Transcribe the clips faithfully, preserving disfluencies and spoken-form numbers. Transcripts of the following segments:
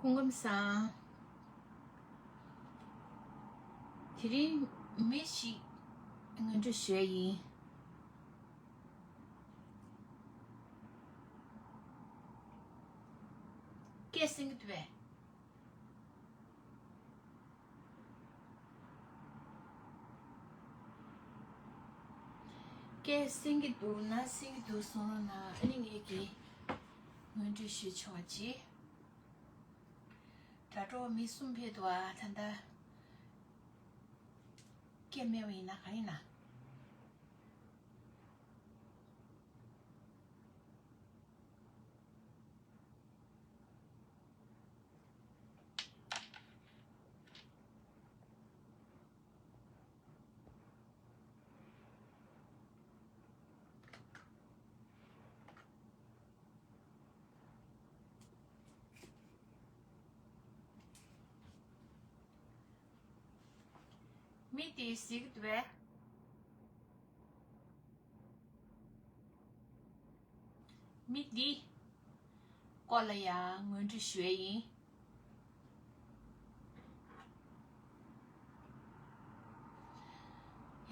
སྐུ་ཁམས་བཟང་། དེ་རིང་མི་ཞིག་ངོ་སྤྲོད་ཞུ་ཡ་ཡིན། སྐད་གསན་གྱི་འདུག་པས། སྐད་གསན་གྱི་འདུག་ན་གསན་གྱི་འདུག་གསུང་རོགས་གནང་། ཨ་ནི་ངེད་ཀྱིས་ངོ་སྤྲོད་ཞུས་ཆོག་པ་ཅིག་དྲ་གྲོགས་མི་གསུམ་ཕེབས་འདུག་པ། ད་ལྟ་སྐད་མེད་པ་ཡིན་ན་ག་རེ་ཡིན་ན། མི་དེ་གཟིགས་འདུག་པས། མི་འདི་སྐོར་ལ་ཡང་ངོ་སྤྲོད་ཞུ་ཡ་ཡིན།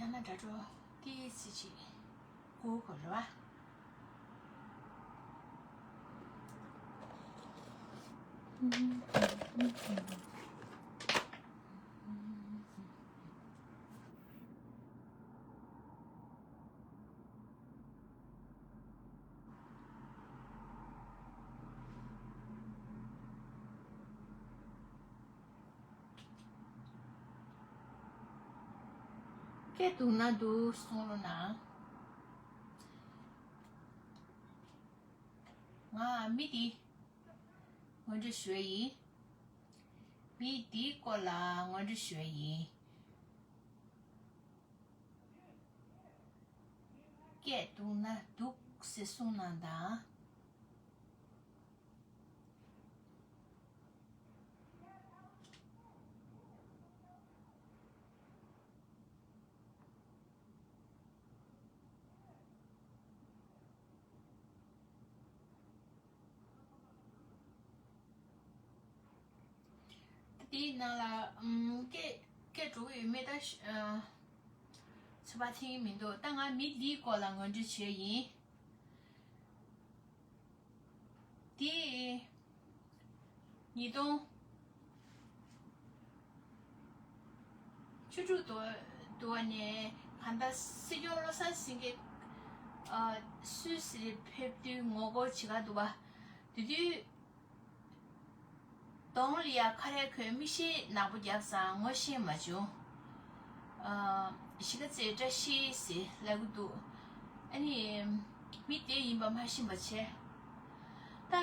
ཡང་ན་དྲ་གྲོགས་ཏོག་ཙམ་ཅིག་སྒུག་དགོས་རེད་པ། སྐད་འདུག་ན་འདུག་གསུང་རོགས་གནང་། ང་མི་འདི་ངོ་སྤྲོད་ཞུ་ཡ་ཡིན། མི་འདིའི་སྐོར་ལ་ངོ་སྤྲོད་ཞུ་ཡ་ཡིན། སྐད་འདུག་ན་འདུག་ཟེར་གསུང་གནང་དང་། དེའི་ནང་ལ་ཨམ་སྐད་སྐད་འགྲོ་གི་ཡོད་མེད་ད་ཤ་ཨ་ཚོད་དཔག་ཐེངས་མི་འདུག་ད་ང་མི་འདིའི་སྐོར་ལ་ངོ་སྤྲོད་བྱས་ཡིན། དེ་ཉིས་སྟོང་བཅུ་དྲུག་དུ་དུ་བ་ནས་གང་ལྟར་སྲིད་སྐྱོང་བློ་བཟང་སེང་གེ་ཨ་སུད་སི་ལ་ཕེབས་དུས་ངོ་རྒོལ་བྱེད་ག་འདུག་པ། དེ་དུས་གདོང་ལ་ཡ་ཁ་རས་གོན། མིག་ཤེལ་ནག་པོ་བརྒྱབ་ཙང་ངོ་ཤེས་མ་བྱུང་། ཨ་གཞིས་ཀ་རྩེའི་བཀྲ་ཤིས་ཟེར་ལབ་གི་འདུག་ཨ་ནི་མི་དེ་ཡིན་པ་མ་ཤེས་པ་བྱས། ད་ཨ་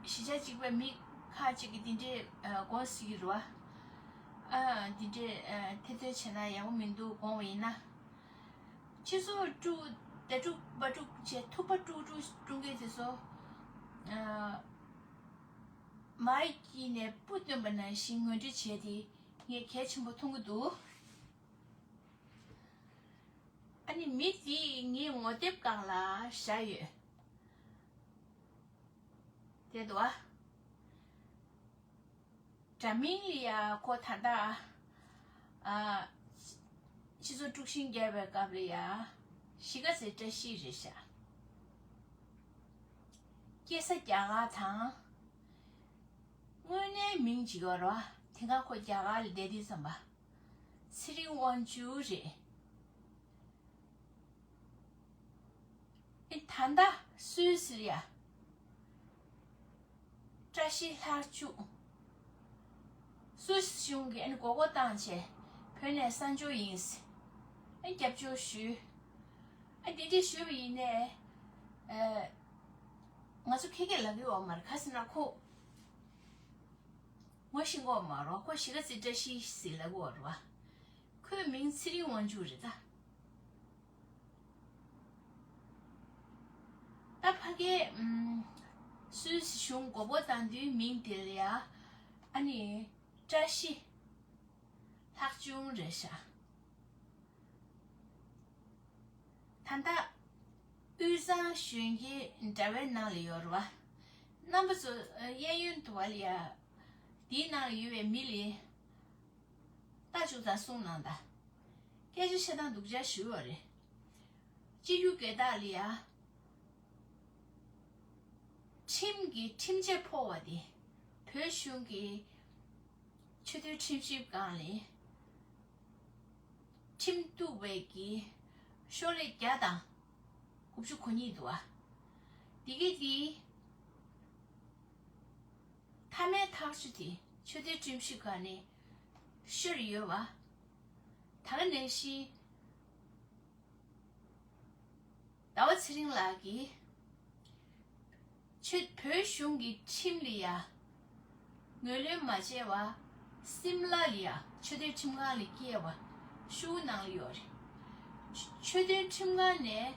གཞིས་ཆགས་གཅིག་པའི་མི་ཁག་ཅིག་གིས་འདི་འདྲའི་ཨ་དགོངས་སྲིད་ཀྱི་རེད་པ། ཨ་འདི་འདྲའི་ཨ་ཐེ་ཚོམ་བྱས་ན་ཡག་པོ་མི་འདུག་དགོངས་པ་ཡིན་ན། སྤྱི་ཚོགས་དཀྲུག་དེ་དཀྲུག་པ་དཀྲུག་བྱས། ཐུབ་པ་དཀྲུག་དཀྲུག་དཀྲུག་མཁན་དེ་ཚོ་ཨ་མར་དཀྱིལ་ནས་སྤུ་བཏོན་པ་ནང་བཞིན་ངོ་སྤྲོད་བྱས་ཏེ་ངས་གལ་ཆེན་པོ་མཐོང་གི་འདུག་ཨ་ནི་མི་དེས་ངའི་ངོ་དེབ་སྒང་ལ་བཞག་ཡོད། དེ་འདུག་ཨ། འདྲ་མིན་ལ་ཡ་ཁོ་ད་ལྟ་ཨ་སྤྱི་ཚོགས་དཀྲུག་ཤིང་བརྒྱབ་པའི་སྐབས་ལ་ཡ་གཞིས་ཀ་རྩེའི་བཀྲ་ཤིས་རེད་ཤག་སྐྱེས་ས་རྒྱ་གར་དང་། དངོས་གནས་མིང་ཅིག་ཡོད་རེད་པ། དེ་སྔ་ཁོ་རྒྱ་གར་ལ་བསྡད་དུས་ཙམ་པ། ཚེ་རིང་དབང་ཕྱུག་རེད། ཨེ་ད་ལྟ་སུད་སི་ལ་ཡ་བཀྲ་ཤིས་ལྷག་སྤྱོད། སུད་སི་གཞུང་གིས་ཨ་ནི་མགོ་སྐོར་བཏང་བྱས་བོད་ནས་གསར་འབྱོར་ཡིན་ཟེར། ཨ་རྒྱབ་སྐྱོར་ཞུས། ཨ་འདི་འདྲ་ཞུས་པ་ཡིན་ནའི་ཨ་ང་ཚོ་ཁེ་ཁེ་ལབ་ཀྱི་ཡོད་མ་རེད། ག་ཟེར་ན་ཁོ་ངོ་ཤེས་ཀྱི་ཡོད་མ་རེད། ཁོ་གཞིས་ཀ་རྩེའི་བཀྲ་ཤིས་ཟེར་ལབ་ཀྱི་ཡོད་རེད་པ། ཁོའི་མིང་ཚེ་རིང་དབང་ཕྱུག་རེད་ད། ད་ཕ་གིའི་ཨམ་སུད་སི་གཞུང་མགོ་སྐོར་བཏང་དུས་མིང་དེ་ལ་ཡ་ཨ་ནི་བཀྲ་ཤིས་ལྷག་སྤྱོད་རེད་ཤག་ད་ལྟ་དབུས་གཙང་གཞོན་སྐྱེས་དྲ་བའི་ནང་ལ་ཡོད་རེད་པ། རྣམ་པ་ཚོ་གཡས་གཡོན་དུ་བ་ལ་ཡ། དེའི་ནང་ལ་ཡོད་པའི་མི་ལ་ལྟ་བཅུག་དང་གསུངས་གནང་དང་། སྐད་ཆ་བཤད་སྟངས་སྡུག་ཅག་ཞུ་བ་རེད། སྤྱི་རྒྱུ་སྒེར་བདག་ལ་ཡ། ཁྲིམས་ཀྱི་ཁྲིམས་ཆད་ཕོག་པ་དེ། བོད་གཞུང་གི་ཆེས་མཐོའི་ཁྲིམས་ཞིབ་ཁང་ལས་ཁྲིམས་གཏུག་པའི་གི་ཤོག་ལྷེ་བརྒྱ་དང་དགུ་བཅུ་གོ་གཉིས་འདུག་ཨ། འདི་གི་དེ་མཐའ་མའི་ཐག་གཅོད་དེ་ཆེས་མཐོའི་ཁྲིམས་ཞིབ་ཁང་ནས་ཤོར་ཡོད་པ། ད་ག་ནང་བཞིན། ཟླ་བ་ཚེ་རིང་ལགས་ཀྱིས་ཆེས་བོད་གཞུང་གི་ཁྲིམས་ལ་ཡ་ངོས་ལེན་མ་བྱས་པ། སིམ་ལ་ལ་ཡ་ཆེས་མཐོའི་ཁྲིམས་ཁང་ལ་སྐྱེལ་བ་ཤུགས་གནང་ཡོད་རེད། ཆེས་མཐོའི་ཁྲིམས་ཁང་ནས་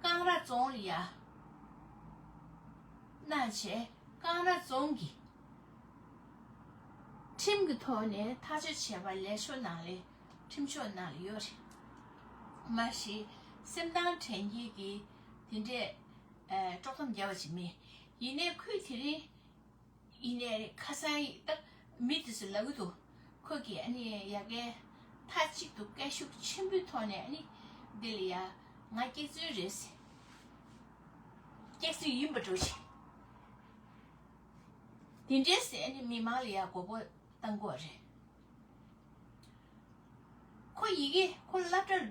ཀང་ར་རྫོང་ལ་ཡ་གནང་བྱས། ཀང་ར་རྫོང་གི་ཁྲིམས་ཀྱི་ཐོག་ནས་ཐག་གཅོད་བྱས་པ་ལས་ཤོག་ནང་ལས་ཁྲིམས་ཤོག་ནང་ལ་ཡོད་རེད། མ་གཞི་སེམས་ཐག་དྲན་གྱི་གི་དེ་འདྲས་ཨ་དཀྲོག་གཏམ་རྒྱབ་པ་ཅིག་མེད། ཡིན་ནའི་ཁོས་དེ་རིང་ཡིན་ནའི་ཁ་སང་ཡི་ད་མི་དེ་ཚོ་ལབ་གི་འདུག་ཁོས་ཀྱིས་ཨ་ནི་ཡ་གའི་མཐའ་གཅིག་ཏུ་སྐད་ཤུགས་ཆེན་པོའི་ཐོག་ནས་ཨ་ནི་འདི་ལ་ཡ་ང་སྐྱག་རྫུན་རེད་ཟེར། སྐྱག་རྫུན་ཡིན་པ་འགྲོ་ཞིག་དེ་འདྲའི་ཟེར་ནི་མི་མང་ལ་ཡ་མགོ་སྐོར་བཏང་དགོས་རེད། ཁོ་ཡི་གེ་ཁོ་སློབ་གྲྭ་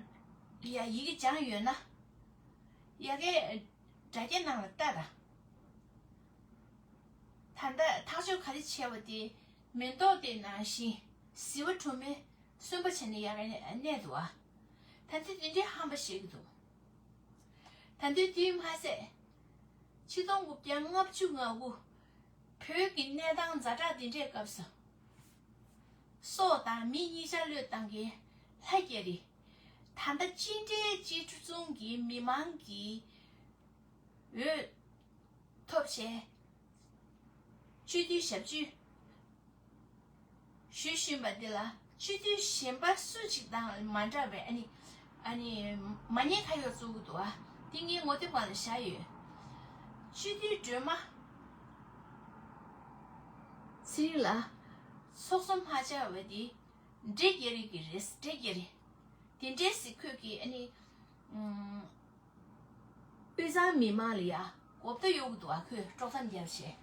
ལ་ཡ་ཡི་གེ་སྦྱངས་ཡོད་ན། ཡ་གའི་དྲ་རྒྱ་ནང་ལ་ལྟ་དང་། ད་ལྟ་ཐག་གཅོད་ག་རེ་བྱས་པ་དེ་མེ་ཏོག་དེ་ནང་བཞིན་ཟིལ་པ་གྲུ་མས་གསོན་པོ་བྱས་ནས་ཡ་གའི་གནས་འདུག་ཨ། ད་ལྟ་དེ་འདྲའི་ཧམ་པ་བཤད་ཀྱི་འདུག་ད་དུང་དེས་མ་ཟད། ཆིག་སྟོང་དགུ་བརྒྱ་ལྔ་བཅུ་ང་དགུ་བོད་ཀྱི་གནས་སྟངས་ཛ་དྲག་འདི་འདྲའི་སྐབས་སུ། སྲོག་དང་མི་གཉིས་ཆར་བློས་བཏང་མཁན་ལྷ་རྒྱ་རི། ད་ལྟ་ཅི་འདྲའི་སྤྱི་ཚོགས་ཀྱི་མི་མང་གི་འོས་ཐོབ་བྱས། སྤྱི་འཐུས་ཞབས་ཕྱི་ཞུ་བཞིན་པ་འདི་ལ་སྤྱི་འཐུས་གཞན་པ་སུ་གཅིག་དང་མ་འདྲ་བའི་ཨ་ནི་ཨ་ནི་མ་ཉེས་ཁ་གཡོག་བཙུགས་ཀྱི་འདུག་ཨ། འདི་ངའི་ངོ་དེབ་སྒང་ལ་བཞག་ཡོད། སྤྱི་འཐུས་སྒྲོལ་མ་ཚེ་རིང་ལགས་ཚོགས་གཙོ་མ་བཅར་བ་འདི་འདྲེ་རྒྱ་རི་གི་རེད། འདྲེ་རྒྱ་རི་དེ་འདྲའི་ཟིག་ཁོས་ཀྱིས་ཨ་ནི་ཨུམ། དབུས་གཙང་མི་མང་ལ་ཡ་མགོ་བརྡ་གཡོག་གི་འདུག་ཨ། ཁོས་དཀྲོག་གཏམ་རྒྱབ་བྱས།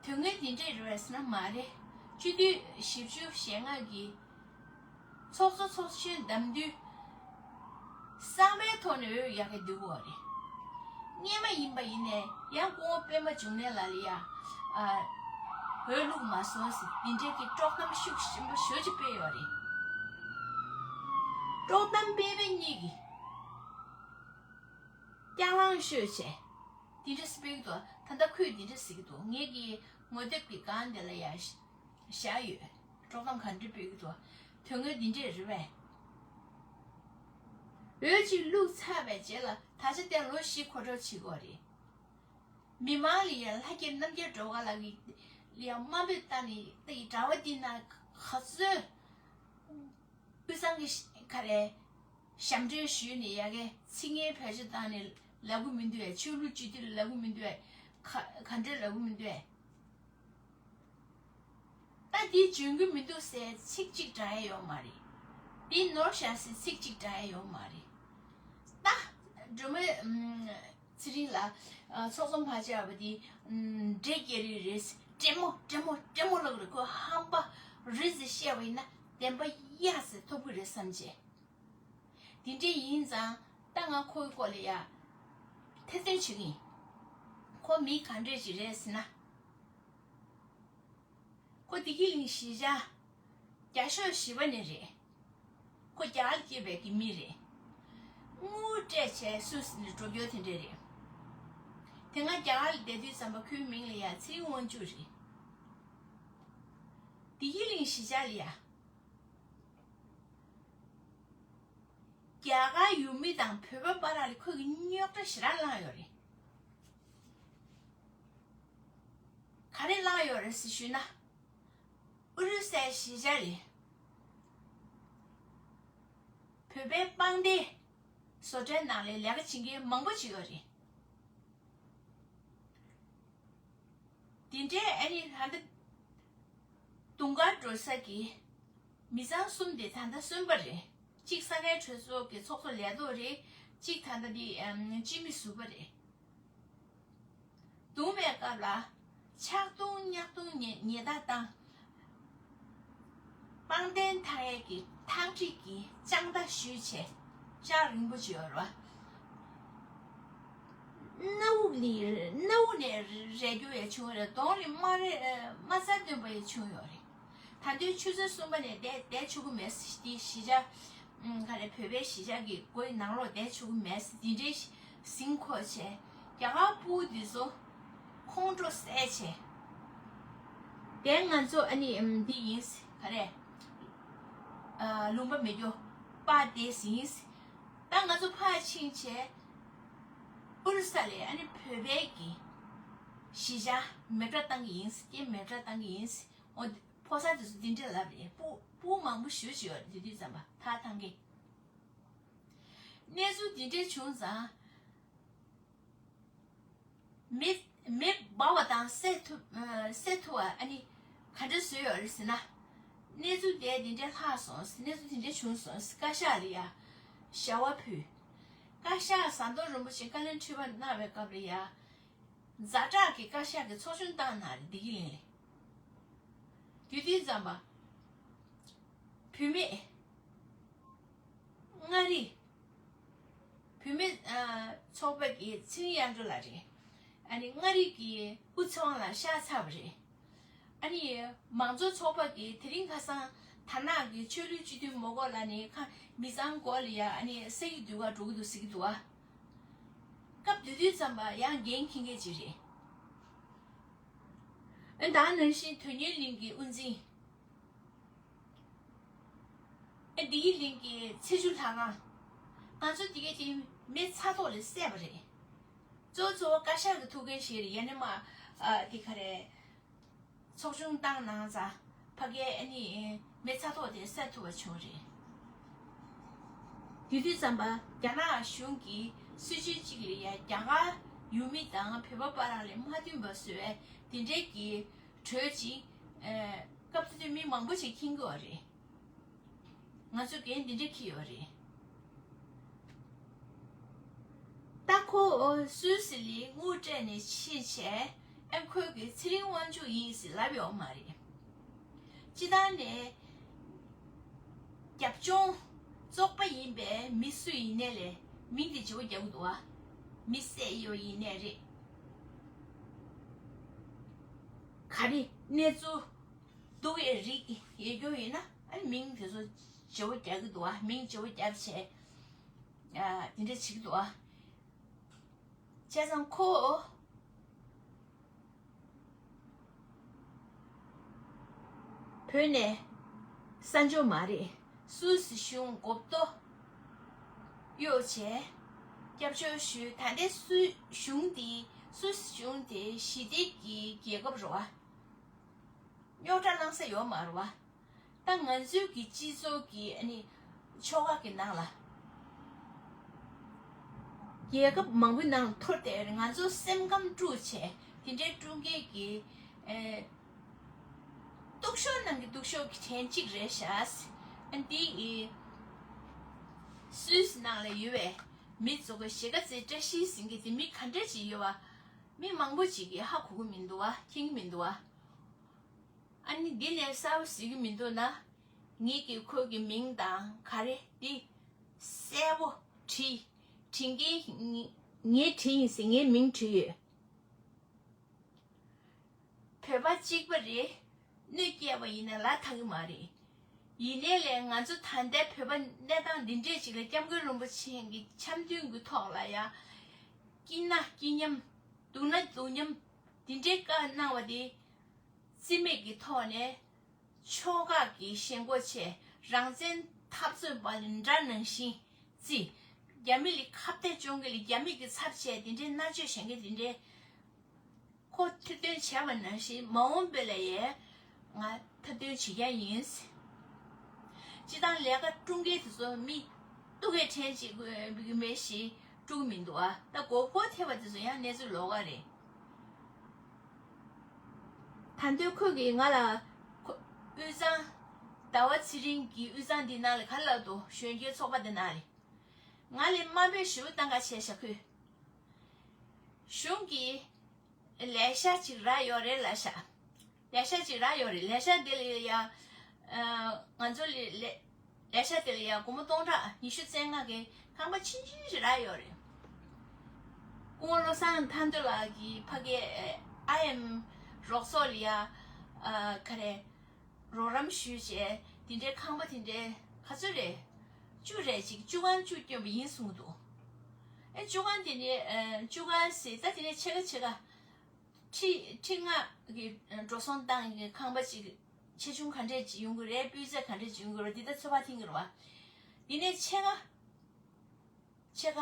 དོན་དངོས་འདི་འདྲས་རེད་པས་ཟེར་ན་མ་རེད། སྤྱི་འཐུས་བཞི་བཅུ་ཞེ་ལྔ་གིས་ཚོགས་གཙོ་ཚོགས་ཆེན་བདམས་དུས་གསང་བའི་ཐོག་ནས་འོས་ཡག་གི་བསྡུ་དགོས་རེད། སྔོན་མ་ཡིན་པ་ཡིན་ནས་ཡང་སྐུ་ངོ་པད་མ་འབྱུང་གནས་ལགས་ལ་ཡ་ཨ་འོས་བླུགས་མ་སོང་ཟེར་འདི་འདྲས་ཀྱི་དཀྲོག་གཏམ་ཤུགས་ཆེན་པོ་ཞེ་ཅིག་སྤེལ་ཡོད་རེད། དཀྲོག་གཏམ་སྤེལ་བའི་གཉིས་ཀྱིས། རྐྱང་ལངས་ཤོད་བྱས། འདི་འདྲ་སྤེལ་གྱི་འདུག་ད་ལྟ་ཁོས་འདི་འདྲ་ཟེར་གྱི་འདུག་ངེད་ཀྱི་ངོ་དེབ་ཀྱི་སྒང་འདི་ལ་ཡ་བཞག་ཡོད། དཀྲོག་གཏམ་ག་འདྲ་སྤེལ་གྱི་འདུག་དོན་དངོས་འདི་འདྲས་རེད་པས། འོས་གཅིག་བླུགས་ཚར་བའི་རྗེས་ལ་ད་ཆ་དེ་ལོ་བཞི་འཁོར་གྲབས་བྱེད་དགོས་རེད། མི་མང་ལ་ཡ་ལྷ་རྒྱལ་རྣམ་རྒྱལ་སྒྲོལ་དཀར་ལགས་ཀྱི་ལ་ཡ་དམའ་འབེབས་བཏང་ནས་ད་ཡི་གྲྭ་པ་འདི་ན་ག་ཚོད། དབུས་གཙང་གི་ག་རེ། ཞབས་འདྲེན་ཞུས་ནས་ཡ་གའི་ཚིག་ངན་བེད་སྤྱོད་བཏང་ནས་ལབ་གི་མི་འདུག་བས། ཆོས་ལུགས་སྤྱི་འཐུས་ལ་ལབ་གི་མི་འདུག་བས། ག་ག་འདྲས་ལབ་གི་མི་འདུག་བས། ད་འདི་འཇོན་གི་མི་འདུག་ཟེར་ཚིག་གཅིག་དྲག་ཡ་ཡོད་མ་རེད། འདི་ནོར་བཞག་ཟེར་ཚིག་གཅིག་དྲག་ཡ་ཡོད་མ་རེད། ད་སྒྲོལ་མ་ཚེ་རིང་ལགས་ཚོགས་གཙོ་མ་བཅར་བ་འདི་འདྲེ་རྒྱལ་རི་རེད། དྲེད་མོ་དྲེད་མོ་དྲེད་མོ་ལབ་རེད། ཁོ་ཧམ་པ་རེད་ཟེར་བཤད་པ་ཡིན་ན་བདེན་པ་གཡག་ཟེར་ཐོབ་གི་རེད་བསམ་བྱས། དེ་འདྲ་ཡིན་ཙང་ད་ང་ཁོའི་སྐོར་ལ་ཡ་ཐེར་འདོན་བྱེད་ཀྱི་ཡིན། ཁོ་མི་ག་འདྲས་ཅིག་རེད་ཟེར་ན། ཁོ་བདེ་སྐྱིད་གླིང་གཞིས་ཆགས་རྒྱ་ཤོག་བཞི་པ་ནས་རེད། ཁོ་རྒྱ་གར་སྐྱེས་པའི་གི་མི་རེད། དངུལ་སྤྲད་བྱས་སུད་སི་ནས་འགྲོ་རྒྱུ་དེ་འདྲས་རེད། དེ་སྔ་རྒྱ་གར་ལ་བསྡད་དུས་ཙམ་པ་ཁོའི་མིང་ལ་ཡ་ཚེ་རིང་དབང་ཕྱུག་རེད། བདེ་སྐྱིད་གླིང་གཞིས་ཆགས་ལ་ཡ། རྒྱ་གར་ཡུལ་མི་དང་བོད་པ་བར་ལ་ཁོས་ཀྱི་རྙོག་དྲ་ཞེ་དྲག་བསླངས་ཡོད་རེད། ག་རེ་བསླངས་ཡོད་རེད་ཟེར་ཞུས་ན། ཨུ་རུ་སའི་གཞིས་ཆགས་ལ་བོད་པའི་པང་གདན་བཟོ་གྲྭའི་ནང་ལ་ལས་ཀ་བྱེད་མཁན་མང་པོ་ཅིག་ཡོད་རེད། དེ་འདྲའི་ཨ་ནི་ད་ལྟ་དུང་དཀར་འགྲོ་ས་གི་མི་ཚང་གསུམ་དེ་ད་ལྟ་གསོན་པ་རེད། གཅིག་ས་གནས་གྲོས་ཚོགས་ཀྱི་ཚོགས་གཙོ་ལས་ཐོག་རེད། གཅིག་ད་ལྟ་འདི་ཨམ་སྤྱི་མི་ཟུར་པ་རེད། གདུང་བའི་སྐབས་ལ་ཆག་རྡུང་ཉག་རྡུང་ཉེ་ཉེ་ད་བཏང་། དཔལ་ལྡན་མཐའ་ཡས་ཀྱི་ཐག་ཁྲིད་ཀྱི་ལྕགས་མདའ་གཞུས་བྱས་ལྕགས་རིང་པོ་བྱས་ཡོད་རེད་བ། སྣ་བུག་ནི་སྣ་བུག་ནས་རེག་རྒྱུ་ཡང་བྱུང་ཡོད་རེད། གདོང་ནི་རྨ་རེ་རྨ་རྩ་བཏོན་པ་ཡང་བྱུང་ཡོད་རེད། ད་དུང་ཆུ་ཚོད་གསུམ་པ་ནས་བསྡད་བསྡད་ཆོག་གི་མེད་ཟེར། དེ་གཞིས་ཆགས་ཨུམ་ག་རེ་བོད་པའི་གཞིས་ཆགས་ཀྱི་སྒོའི་ནང་ལོགས་བསྡད་ཆོག་གི་མེད་ཟེར། དེ་འདྲའི་ཟིང་འཁོར་བྱས། རྒྱ་གར་ཕྲུ་གུ་དེ་ཚོ་ཁོང་ཁྲོ་ཟ་བྱས། དེ་ང་ཚོ་ཨ་ནི་ཨུམ་འདི་ཡིན་ཟེར། ག་རེ་ཨ་ལུང་པ་མེད་རྒྱུ་པ་དེ་ཟིན་ཟེར། ད་ང་ཚོ་ཕར་ཕྱིན་བྱས་ཨོ་རི་ས་ལ་ཨ་ནི་བོད་པའི་གི་གཞིས་ཆགས་མེ་སྲེག་བཏང་གི་ཡིན་ཟེར། རྐྱེན་མེ་སྲེག་བཏང་གི་ཡིན་ཟེར། འོ། ཕོ་གསར་དེ་ཚོ་འདི་འདྲ་ལབ་རེད། ཕྲུ་གུ་མང་པོ་ཞེ་པོ་ཅིག་ཡོད་རེད། དེ་དུས་ཙམ་པ་ཐག་འཐེན་མཁན། གནས་ཚུལ་འདི་འདྲ་བྱུང་ཙང་། མེ་མེ་འབར་བ་དང་སེལ་ཐུབ་ཨ་སེལ་ཐུབ་པ་ཨ་ནི་ག་འདྲ་བཟོས་ཡོད་རེད་ཟེར་ན། གནས་ཚུལ་དེ་འདི་འདྲ་ལྷག་སོང་། གནས་ཚུལ་འདི་འདྲ་བྱུང་སོང་། བཀའ་ཤག་ལ་ཡ་ཞལ་པར་ཕུལ། བཀའ་ཤག་ཟམ་གདོང་རིན་པོ་ཆེ་བཀའ་བློན་ཁྲི་པ་གནང་བའི་སྐབས་ལ་ཡ། ཛ་དྲག་གི་བཀའ་ཤག་གི་ཚོགས་ཆུང་བཏང་གནང་རེད། བདེ་སྐྱིད་གླིང་ལ། དེ་དུས་ཙམ་པ། བུད་མེད། མངའ་རིས། བུད་མེད་ཨ་ཚོགས་པ་གི་ཚེ་རིང་དབྱངས་སྒྲོན་ལགས་རེད། ཨ་ནི་མངའ་རིས་ཀྱི་དབུ་ཚེ་དབང་ལགས་གཤེགས་ཚར་བ་རེད། ཨ་ནི་མང་གཙོ་ཚོགས་པ་གི་དེ་རིང་ཁ་སང་དར་ནག་གི་ཆོས་ལུགས་སྤྱི་འཐུས་མོ་གོ་ལགས་ནི་ཁ་མི་ཚང་སྒོ་ལ་ཡ་ཨ་ནི་སད་ཀྱི་འདུག་ག་འགྲོ་གི་འདུག་ཟེར་གྱི་འདུག་ཨ། སྐབས་དེ་དུས་ཙམ་པ་ཡང་འགན་འཁྱེར་མཁན་ཅིག་རེད། ཨ་ད་ནང་བཞིན་དོན་གཉེར་གླིང་གི་དབུ་འཛིན། ཨ་བདེ་སྐྱིད་གླིང་གི་ཚེ་བཅུ་ལྷ་ཁང་། ང་ཚོ་དེ་གའི་དེ་མེ་ཚ་ཐོག་ལས་བསད་པ་རེད། གཙོ་བོ་གཙོ་བོ་བཀའ་ཤག་གི་ཐུགས་འགན་བཞེས་རེད། ཡང་ན་མ་ཨ་དེ་ག་རེ། ཚོགས་ཆུང་བཏང་གནང་ཙང་ཕ་གིའི་ཨ་ནི་མེ་ཚ་ཐོག་དེ་སེལ་ཐུབ་པ་བྱུང་རེད། དེ་དུས་ཙམ་པ་རྒྱ་ནག་གཞུང་གིས་སྲིད་བྱུས་གཅིག་ལ་ཡ་རྒྱ་གར་ཡུལ་མི་དང་བོད་པ་བར་ལ་མ་མཐུན་པ་བཟོ་བའི་དེ་འདྲའི་གི་གྲོས་ཅིག་ཨ་སྐབས་དེ་དུས་མི་མང་པོ་ཞིག་མཁྱེན་གྱི་ཡོད་རེད། ང་ཚོ་འགན་འདི་འདྲ་འཁྱེར་ཡོད་རེད། ད་ཁོ་སུད་སི་ལ་དངུལ་སྤྲད་ནས་ཕྱིན་བྱས་ཨ་ཁོས་གི་ཚེ་རིང་དབང་ཕྱུག་ཡིན་ཟེར་ལབ་ཡོད་མ་རེད། སྤྱིར་བཏང་ནས་རྒྱབ་ལྗོངས་བཙོག་པ་ཡིན་པའི་མི་སུ་ཡིན་ནའི་ལས་མིང་དེ་བརྗེ་པོ་རྒྱག་གི་འདུག་བ། མི་བསད་ཡོད་ཡིན་ནའི་རེད། ག་རེ་གནས་ཚུལ་སྡུག་པའི་རིགས་ཡོད་རྒྱུ་ཡིན་ན་ཨ་ནི་མིང་དེ་ཚོ་བརྗེ་པོ་རྒྱག་གི་འདུག་བ། མིང་བརྗེ་པོ་རྒྱབ་བྱས་ཨ་དེ་འདྲ་བྱེད་ཀྱི་འདུག་བ། བྱས་ཙང་ཁོ་བོད་ནས་གསར་འབྱོར་མ་རེད། སུད་སི་གཞུང་མགོ་བཏོག་གཡོག་བྱས་སྐྱབས་བཅོལ་ཞུས། ད་ལྟའི་སུད་གཞུང་འདི་སུད་སི་གཞུང་དེ་ཞི་བདེ་གི་རྒྱལ་ཁབ་རེད་བ། རྙོག་དྲ་བསླང་ས་ཡོད་མ་རེད་བ། ད་ང་ཚོའི་གི་སྤྱི་ཚོགས་ཀྱི་ཨ་ནི་ཆོལ་ཁ་གི་ནང་ལ་རྒྱལ་ཁབ་མང་པོའི་ནང་ལ་འཐོར་བསྡད་ཡོད་རེད། ང་ཚོ་སེམས་ཁམས་དཀྲུགས་བྱས་དེ་འདྲའི་དཀྲུག་མཁན་གྱི་ཨེ་སྡུག་ཤོས་ནང་གི་སྡུག་ཤོས་ཀྱི་གྲས་གཅིག་རེད་ཤག་ཨ་འདི་ཨི་སུད་སི་ནང་ལ་ཡོད་པའི་མི་ཚོ་གི་གཞིས་ཀ་རྩེ་བཀྲ་ཤིས་ཟེར་མཁན་དེ་མི་ག་འདྲ་ཅིག་ཡོད་བ། མི་མང་པོ་ཅིག་གིས་ཧ་གོ་གི་མི་འདུག་བ། མཁྱེན་གི་མི་འདུག་བ། ཨ་ནི་འདི་ལས་གསལ་པོ་གཟིགས་ཀྱི་མི་འདུག་ན། ངེད་ཀྱིས་ཁོའི་མིང་དང་ག་རེ་འདི་གསལ་པོ་བྲིས། བྲིས་མཁན་ངས་བྲིས་ཡིན་ཟེར་ངས་མིང་བྲིས་ཡོད། བོད་པ་གཅིག་པ་རེད། གནོད་སྐྱེལ་བ་ཡིན་ན་ལ་ཐག་གི་མ་རེད། ཡིན་ནའི་ལས་ང་ཚོ་ད་ལྟའི་བོད་པ་གནས་སྟངས་འདི་འདྲས་ཅིག་ལ་སྐྱབས་མགོན་རིན་པོ་ཆེ་གི་འཆམ་མཐུན་གྱི་ཐོག་ལ་ཡ། སྐྱིད་ན་སྐྱིད་མཉམ། སྡུག་ན་སྡུག་མཉམ། འདི་འདྲའི་བཀའ་གནང་བ་དེ། རྩིས་མེད་ཀྱི་ཐོག་ནས་ཕྱོགས་ཁག་གི་ཞེན་ཁོག་ཆེ། རང་བཙན་འཐབ་རྩོད་པ་ལ་འདྲ་ནང་བཞིན་རྩིས། རྒྱ་མི་ལ་ཁ་གཏད་གཅོག་མཁན་ལ་རྒྱ་མི་གི་ཚབ་བྱས་དེ་འདྲའི་མནར་གཅོད་བྱེད་མཁན་དེ་འདྲའི་ཁོ་ཐེར་འདོན་བྱས་པ་ནང་བཞིན་མ་འོངས་པ་ལ་ཡང་ང་ཐེར་འདོན་བྱེད་རྒྱུ་ཡིན། སྤྱིར་བཏང་ལས་ཀ་དཀྲུག་མཁན་དེ་ཚོ་མི་སྡུག་གི་དྲན་ཅིག་དགོས་མེད་ཞིག་དཀྲུག་མི་འདུག་ཨ། ད་མགོ་སྐོར་ཐེབས་པ་དེ་ཚོ་ཡང་གནས་ཚུལ་ལོགས་ཀ་རེད། ད་དུང་ཁོས་ཀྱིས་ང་ལ་ཁོ་དབུས་གཙང་ཟླ་བ་ཚེ་རིང་གི་དབུས་གཙང་འདི་ནང་ལ་ག་རེ་ལབ་འདུག་གཞོན་སྐྱེས་ཚོགས་པ་འདི་ནང་ལ་ང་ལ་དམའ་འབེབས་ཞེ་པོ་བཏང་ག་བྱས་ཤག་ཁོས། གཞུང་གི་ལས་ཤག་ཅིག་རག་ཡོད་རེད་ལབ་ཤག་ལས་ཤག་ཅིག་རག་ཡོད་རེད། ལས་ཤག་དེ་ལ་ཡ། ཨ། ང་ཚོ་ལ་ལས་ལས་ཤག་དེ་ལ་ཡ་སྒོར་མོ་སྟོང་ཕྲག་ཉི་ཤུ་རྩ་ལྔ་གི་ཁང་པ་ཆུང་ཆུང་ཞིག་རག་ཡོད་རེད། སྐུ་ངོ་བློ་བཟང་ཐར་འདོད་ལགས་ཀྱི་ཕ་གིའི་ཨ་ཡེམ་རོགས་ཚོགས་ལ་ཡ། ཨ། ག་རེ། རོགས་རམ་ཞུས་བྱས་དེ་འདྲའི་ཁང་པ་དེ་འདྲའི་ག་ཚོད་རེད། བཅུ་རེད། ཅིག་བཅུ་ཁང་བཅུ་བསྐྱོན་པ་ཡིན་གསུངས་འདུག་ཨེ། བཅུ་ཁང་དེ་ནི་ཨ། བཅུ་ཁང་ཟེར་ད་དེ་ནས་ཕྱེད་ཀ་ཕྱེད་ཀ་ཁྲི་ཁྲི་ལྔ་གི་འགྲོ་སོང་བཏང་གི་ཁང་པ་ཅིག་ཆེ་ཆུང་ག་འདྲས་ཅིག་ཡོང་གི་རེད། སྤུས་ཚད་ག་འདྲས་ཅིག་ཡོང་གི་རེད། འདི་ད་ཚོད་དཔག་འཐེན་གི་རེད་བ། དེ་ནས་ཕྱེད་ཀ་ཕྱེད་ཀ་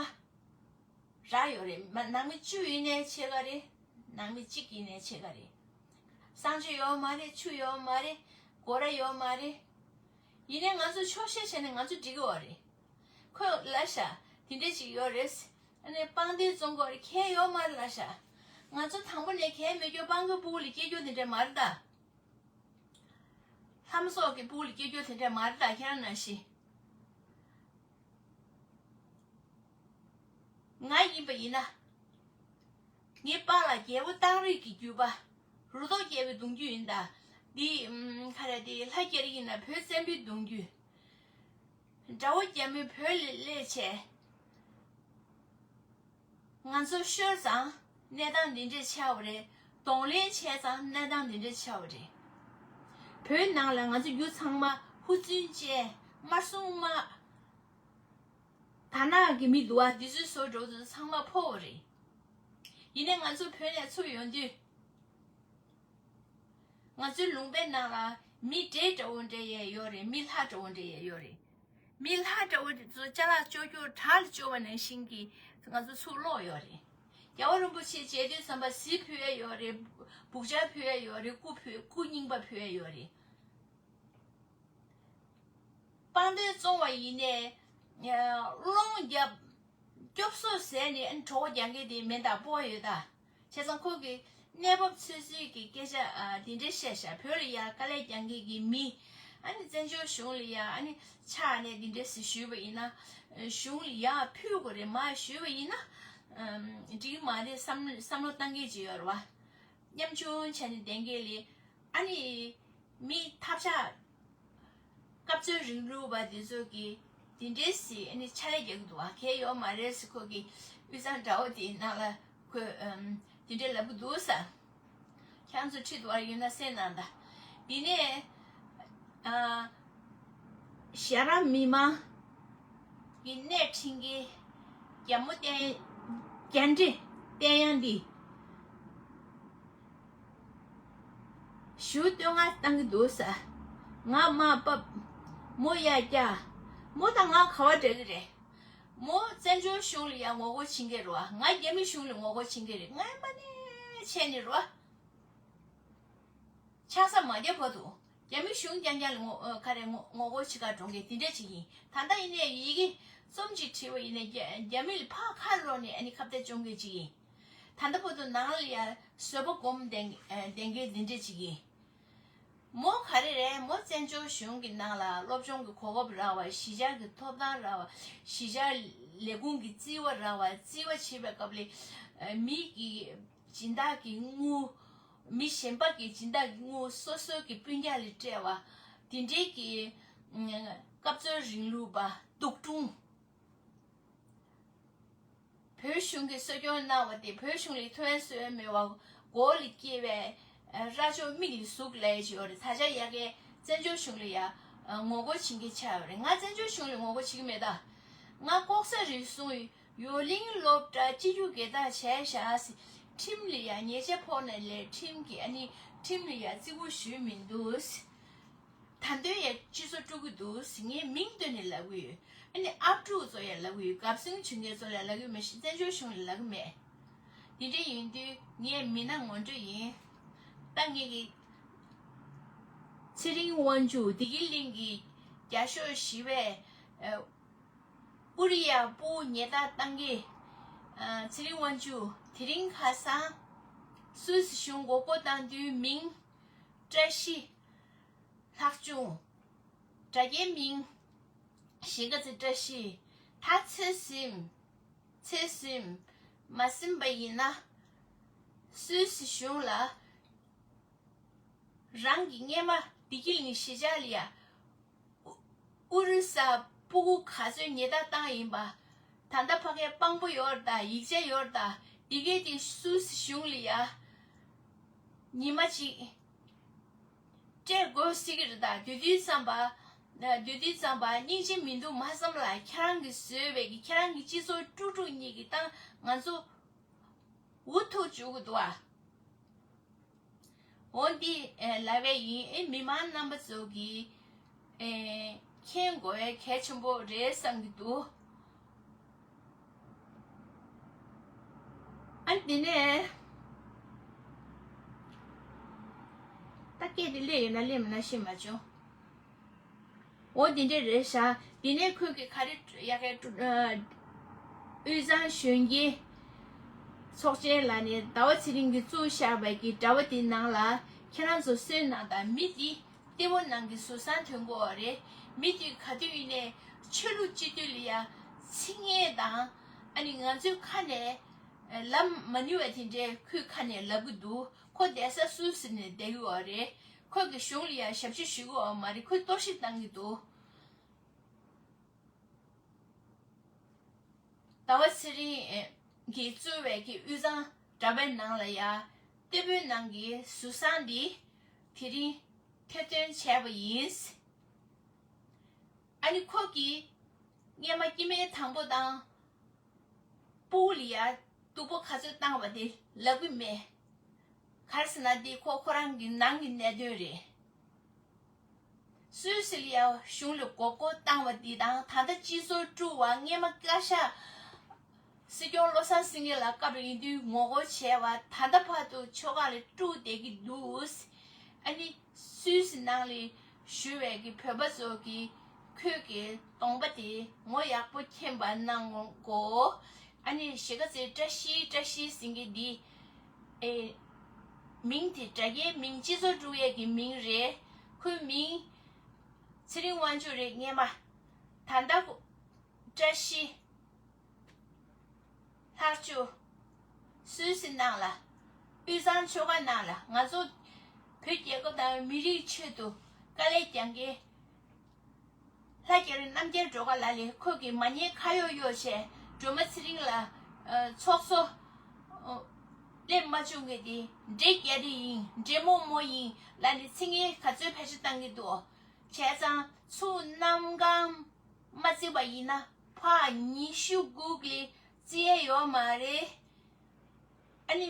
རག་ཡོད་རེད། མ་ནང་མི་བཅུ་ཡིན་ནའི་ཕྱེད་ཀ་རེད། ནང་མི་གཅིག་ཡིན་ནའི་ཕྱེད་ཀ་རེད། གསང་སྤྱོད་ཡོད་མ་རེད། ཆུ་ཡོད་མ་རེད། སྒོ་ར་ཡོད་མ་རེད། ཡིན་ནའི་ང་ཚོ་ཆོག་ཤེས་བྱས་ནས་ང་ཚོ་འགྲིག་གི་ཡོད་རེད། ཁོས་ལབ་ཤག་དེ་འདྲས་ཅིག་ཡོད་རེད། ཨ་ནི་སྤང་སྟོད་རྫོང་ཁོ་རེ་གལ་ཡོད་མ་རེད་ལབ་ཤག་ང་ཚོ་དང་པོ་ནས་གལ་མེད་རྒྱུ་སྤང་སྟོད་ཕྲུ་གུ་ལ་སྐྱེ་རྒྱུ་དེ་འདྲས་མ་རེད་ད། ལྷ་མོ་སོགས་ཀྱི་ཕྲུ་གུ་ལ་སྐྱེ་རྒྱུ་དེ་འདྲས་མ་རེད་ད། ཁྱེད་རང་ནང་བཞིན། ང་ཡིན་པ་ཡིན་ན། ངའི་པཱ་ལགས་རྒྱལ་པོ་སྟག་རིས་ཀྱི་རྒྱུད་པ། རུ་ཐོག་རྒྱལ་པོའི་གདུང་རྒྱུད་ཡིན་ད། འདི་ཨམ། ག་རེ། འདི་ལྷ་རྒྱ་རི་ཡིན་ན་བོད་བཙན་པོའི་གདུང་རྒྱུད། དགྲ་བོ་རྒྱ་མི་བོད་ལ་སླེབས་བྱས། ང་ཚོ་ཤོར་ཙང་གནས་སྟངས་འདི་འདྲས་ཆགས་པ་རེད། གདོང་ལེན་བྱས་ཙང་གནས་སྟངས་འདི་འདྲས་ཆགས་པ་རེད། བོད་ནང་ལ་ང་ཚོ་རྒྱུ་ཚང་མ་ཧུར་བརྩོན་བཅས་དམར་སྲུང་དམག་དར་ནག་གི་མི་འདུག་བ། འདི་ཚོའི་བཟོ་འདྲ་བོ་དེ་ཚོ་ཚང་མ་ཕོག་པ་རེད། ཡིན་ནའི་ང་ཚོ་བོད་ནས་ཚུར་ཡོང་དུས། ང་ཚོའི་ལུང་པའི་ནང་ལ་མི་འདྲེ་འདྲ་བོ་འདྲེ་ཡས་ཡོད་རེད། མི་ལྷ་འདྲ་བོ་འདྲེ་ཡས་ཡོད་རེད། མི་ལྷ་འདྲ་བོ་དེ་ཚོ་ཅ་ལག་བཅོ་རྒྱུ་བྲག་ལ་བཅོ་བ་ནང་བཞིན་གྱི་ང་ཚོ་ཚུར་ལོག་ཡོད་རེད། རྒྱལ་བ་རིན་པོ་ཆེ་མཇལ་དུས་ཙམ་པ་གཟི་ཕུལ་ཡས་ཡོད་རེད། བུག་ཅ་ཕུལ་ཡས་ཡོད་རེད། སྐུ་ཕུལ། སྐུ་རྙིང་པ་ཕུལ་ཡས་ཡོད་རེད། སྤང་སྟོད་བཙོང་བ་ཡིན་ནའི། ཨ། སློང་རྒྱབ། སྐྱོབ་གསོ་ཟེར་ནས་ཨ་ནི་གྲོད་ཁོག་རྒྱག་མཁན་དེ་མེ་མདའ་སྤོ་བ་ཡོད་ད། བྱས་ཙང་ཁོ་གི་གནས་བབ་འཚོལ་སྲོལ་གྱི་སྐད་ཆ། ཨ། དེ་འདྲས་བཤད་ཤག་བོད་ལ་ཡ་དཀའ་ལས་རྒྱག་མཁན་གྱི་མི། ཨ་ནི་བཙན་བྱོལ་གཞུང་ལ་ཡ་ཨ་ནི་ཕྱག་ནས་དེ་འདྲས་ཟེར་ཞུས་པ་ཡིན་ན། གཞུང་ལ་ཡ་ཕུལ་དགོས་རེད་མ་ཞུས་པ་ཡིན་ན། ཨམ། འགྲིག་གི་མ་རེད་བསམ་བསམ་བློ་བཏང་མཁན་ཅིག་ཡོད་རེད་བ། ཉམ་ཆུང་བྱས་ནས་བསྡད་མཁན་ལ། ཨ་ནི། མི་ཐབས་ཆག་སྐབས་འཚོལ་རིང་ལུགས་པ་དེ་ཚོ་གིས་དེ་འདྲའི་ཟེར་ཨ་ནི་འཕྱ་ལད་རྒྱག་གི་འདུག་བ། གལ་ཡོད་མ་རེད་ཟེར། ཁོ་གི་དབུས་གཙང་དགྲ་བོ་དེའི་ནང་ལ་ཁོས་ཨམ། དེ་འདྲའི་ལབ་གི་འདུག་ས། ཁྱེད་ཚོ་ཁྲིད་དུ་བར་ཡོད་ན་གསན་གནང་དང་། དེ་ནས་ཨ། ཞྭ་ར་མི་མང་གི་སྣེ་ཁྲིད་མཁན་རྒྱ་མོ་བསྟན། རྒྱ་འདྲེ་བསྟན་དབྱངས་འདི། གཞུ་བསྟོད་བསྔགས་བཏང་གི་འདུག་ས། ང་དམག་ཕབ། མོ་ཡར་བཀྱག་མོ་དང་ང་ག་བ་འདྲ་གི་རེད། མོ་བཙན་བྱོལ་གཞུང་ལ་ཡང་ངོ་རྒོལ་བྱེད་མཁན་རེད་བ། ང་རྒྱ་མི་གཞུང་ལ་ངོ་རྒོལ་བྱེད་མཁན་རེད། ང་ཡང་མ་ནས་བྱས་ནས་རེད་བ། ཆགས་ས་མ་རྒྱབ་བར་དུ་རྒྱ་མི་གཞུང་རྐྱང་རྐྱང་ལ་ངོ་། ཨ། ག་རེ། ངོ་ངོ་རྒོལ་བྱེད་ག་འགྲོ་མཁན་དེ་འདྲ་ཅིག་ཡིན། ད་ལྟ་ཡིན་ནའི་ཡི་གེ་རྩོམ་ཅིག་བྲིས་པ་ཡིན་ནའི་རྒྱ་རྒྱ་མི་ལ་ཕར་ཁ་ལོག་ནས་ཨ་ནི་ཁ་གཏད་གཅོག་མཁན་ཅིག་ཡིན། ད་ལྟ་བར་དུ་ནང་ལ་ཡ་བཟོད་པ་སྒོམ་བསྡད་བསྡད་མཁན་འདི་འདྲ་ཅིག་ཡིན། མོ་ག་རེ་རེད། མོ་བཙན་བྱོལ་གཞུང་གི་ནང་ལ་སློབ་སྦྱོང་གི་གོ་སྐབས་རག་པ། གཞིས་ཆགས་ཀྱི་ཐོབ་ཐང་རག་པ། གཞིས་ཆགས་ལས་ཁུངས་ཀྱི་རྩིས་པ་རག་པ། རྩིས་པ་བྱེད་པའི་སྐབས་ལ་མི་གི་སྦྱིན་བདག་གི་དངུལ། མི་གཞན་པ་གི་སྦྱིན་བདག་གི་དངུལ་སོ་སོ་གི་སྤུན་ཀྱག་ལ་སྤྲད་པ། དེ་འདྲའི་གི་སྐབས་འཚོལ་རིང་ལུགས་པ་སྡུག་སྒྲུང་། བོད་གཞུང་གིས་གསོ་སྐྱོང་གནང་བ་དེ་བོད་གཞུང་ལ་ཐོན་སོན་མེད་པ། མགོ་ལ་སྐྱེས་པའི་རྭ་ཅོ་མིག་ལ་ཟུག་ལབ་ཡ་ཅིག་ཡོད་རེད། ད་ཆ་ཡ་གིའི་བཙན་བྱོལ་གཞུང་ལ་ཡ་ངོ་རྒོལ་བྱེད་མཁན་ཆགས་ཡོད་རེད། ང་བཙན་བྱོལ་གཞུང་ལ་ངོ་རྒོལ་བྱེད་ཀྱི་མེད་ད། ང་ལྐོག་ཟ་རུལ་སུངས། ཡོ་ལིང་སློབ་གྲྭ་སྤྱི་རྒྱུ་སྒེར་བདག་བྱས་བཞག་ཟེར། ཁྲིམས་ལ་ཡ་ཉེས་ཆད་ཕོག་ནས་ལས་ཁྲིམས་ཀྱི་ཨ་ནི་ཁྲིམས་ལ་ཡ་བརྩི་བཀུར་ཞུས་མི་འདུག་ཟེར། ད་དུང་ཡ་སྤྱི་ཚོགས་དཀྲུག་གི་འདུག་ཟེར། ངས་མིང་བཏོན་ནས་ལབ་གི་ཡོད། ཨ་ནི་ཨབ་ཕྲུག་ཚོ་ཡ་ལབ་གི་ཡོད། དགའ་སེམས་བྱུང་མཁན་ཚོ་ལ་ལབ་གི་མེད་ཤག་བཙན་བྱོལ་གཞུང་ལ་ལབ་གི་མེད། དེ་འདྲ་ཡིན་དུས་ངས་མི་སྣ་ངོ་སྤྲོད་ཡིན། ད་ངེད་ཀྱི་ཚེ་རིང་དབང་ཕྱུག་བདེ་སྐྱིད་གླིང་གི་རྒྱ་ཤོག་བཞི་པའི་ཨ་ཨུ་རི་ཡ་སྤུ་གུ་ཉལ་ཐ་བཏང་གི། ཨ། ཚེ་རིང་དབང་ཕྱུག་དེ་རིང་ཁ་སང་སུད་སི་གཞུང་མགོ་སྐོར་བཏང་དུས་མིང་ བཀྲ་ཤིས་ལྷག་ཆུང་། དྲ་རྒྱའི་མིང་གཞིས་ཀ་རྩེ་བཀྲ་ཤིས། ད་ཚེ་ཟིན། ཚེ་ཟིན། མ་ཟིན་པ་ཡིན་ན། སུད་སི་གཞུང་ལ་རང་གི་སྔས་མ་བདེ་སྐྱིད་གླིང་གཞིས་ཆགས་ལ་ཡ། ཨུ་རུ་ས་སྤུ་གུ་ག་ཚོད་ཉེས་རྡུང་བཏང་ཡིན་པ། ད་ལྟ་ཕ་གའི་དཔང་པོ་ཡོད་རེད་ད། ཡིག་ཆ་ཡོད་རེད་ད། འདི་གའི་དེ་སུད་སི་གཞུང་ལ་ཡ། ཉི་མ་གཅིག་སྤྲད་དགོས་སྲིད་ཀྱི་རེད་ད། དེ་དུས་ཙམ་པ། དེ་དུས་ཙམ་པ་སྙིང་རྗེ་མི་འདུག་མ་བསམ་ལ། ཁྱེད་རང་གིས་བཟོས་པའི་གི་ཁྱེད་རང་གི་སྤྱི་ཚོགས་དཀྲུག་དཀྲུག་གཉིས་ཀྱི་སྟངས་ང་ཚོ་འུ་ཐུག་བཅུག་གི་འདུག་ཨ། འོ་འདི་ལབ་པ་ཡིན། ཨེ་མི་མང་རྣམ་པ་ཚོ་གིས་ཨེ་མཁྱེན་དགོས་གལ་ཆེན་པོ་རེད་བསམ་གྱི་འདུག་ཨ་འདི་ནས་ད་སྐད་དེ་སླེབས་ཡོད་ན་སླེབས་མེད་ན་ཤེས་མ་བྱུང་། འོ་དེ་འདྲ་རེད་ཤག་དེ་ནས་ཁོས་ཀྱི་ག་རེ་ཡ་གའི་ཀྲུ་ཨ། དབུས་གཙང་གཞོན་སྐྱེས་ཚོགས་ཆེན་ལ་ནི་ཟླ་བ་ཚེ་རིང་གིས་བཙུགས་བཞག་པའི་གི་དྲ་བ་དེའི་ནང་ལ་ཁྱེད་རང་ཚོ་གསན་གནང་དང་། མི་དེ་ལྟད་མོ་ནང་གི་ཟུར་སང་ཐོན་གོ་བ་རེད། མི་དེ་ག་དུས་ཡིན་ནའི་ཆོས་ལུགས་སྤྱི་འཐུས་ལ་ཡ་ཚིག་ངན་དང་ཨ་ནི་ང་ཚོའི་ཁ་ནས་ལབ་མ་ནུས་པ་དེ་འདྲའི་ཁོའི་ཁ་ནས་ལབ་གི་འདུག་ཁོ་བསྡད་ས་སུད་སི་ནས་བསྡད་ཡོད་པ་རེད། ཁོ་གི་གཞུང་ལ་ཡང་ཞབས་ཕྱི་ཞུ་གི་ཡོད་པ་མ་རེད། ཁོས་གཏོར་བཤིག་བཏང་གི་འདུག་ཟླ་བ་ཚེ་རིང་གིས་གཙོས་པའི་གི་དབུས་གཙང་དྲ་བའི་ནང་ལ་ཡང་ལྟད་མོའི་ནང་གི་ཟུར་སང་འདི་དེ་རིང་ཐེར་འདོན་བྱས་པ་ཡིན། ཨ་ནི་ཁོ་གིས་སྔས་མ་སྐྱེ་དམན་དང་པོ་དང་། སྤུ་གུ་ལ་ཡ་སྡུག་པོ་ག་ཚོད་བཏང་བ་དེ་ལབ་གི་མེད། ག་རེ་ཟེར་ན་འདི་ཁོ་ཁོ་རང་གི་ནང་གི་གནད་དོན་རེད། སུད་སི་ལ་ཡ་གཞུང་ལ་མགོ་སྐོར་བཏང་བ་འདི་དང་ད་ལྟ་སྤྱི་ཚོགས་དཀྲུག་པ། སྔས་མ་བཀའ་ཤག་སྲིད་སྐྱོང་བློ་བཟང་སེང་གེ་ལ་སྐབས་རེ་ཡིན་དུས་ངོ་རྒོལ་བྱས་པ། ད་ལྟ་བར་དུ་ཕྱོགས་ཁག་ལ་དཀྲུག་བསྡད་ཀྱི་འདུག་ཨ་ནི་སུད་སི་ནང་ལ་བཞུགས་པའི་གི་བོད་པ་ཚོ་གིས་ཁོས་ཀྱི་གདོང་པ་དེ་ངོ་ཡག་པོ་མཁྱེན་པ་གནང་དགོས། ཨ་ནི་གཞིས་ཀ་རྩེ་བཀྲ་ཤིས། བཀྲ་ཤིས་ཟེར་མཁན་འདི་ཨེ་མིང་དེ་དྲ་རྒྱའི་མིང་སྤྱི་ཚོགས་དཀྲུག་ཡས་ཀྱི་མིང་རེད། ཁོའི་མིང་ཚེ་རིང་དབང་ཕྱུག་རེད། སྔས་མ། ད་ལྟ་ཁོ་བཀྲ་ཤིས་ལྷག་ཆུ། སུད་སི་ནང་ལ། དབུས་གཙང་ཆོལ་ཁ་ནང་ལ་ང་ཚོ་བོད་རྒྱལ་ཁབ་དང་མི་རིགས་ཆེད་དུ་དཀའ་ལས་རྒྱག་མཁན་ལྷ་རྒྱ་རི་རྣམ་རྒྱལ་སྒྲོལ་དཀར་ལགས་ལས། ཁོ་གིས་མ་ཉེས་ཁ་གཡོག་གཡོག་བྱས་སྒྲོལ་མ་ཚེ་རིང་ལ་ཚོགས་གཙོ་སླེབས་མ་བྱུང་མཁན་དེ་འདྲེ་རྒྱ་རི་ཡིན། འདྲེ་མོ་མོ་ཡིན་ལབ་ནས་ཚིག་ངན་ག་ཚོད་ཕལ་ཆེར་བཏང་གི་འདུག་བྱས་ཙང་ཚུར་གནམ་གང་མ་བརྩིས་པ་ཡིན་ན་ཕར་ཉི་ཤུ་དགུ་གི་བརྩི་ཡས་ཡོད་མ་རེད། ཨ་ནི་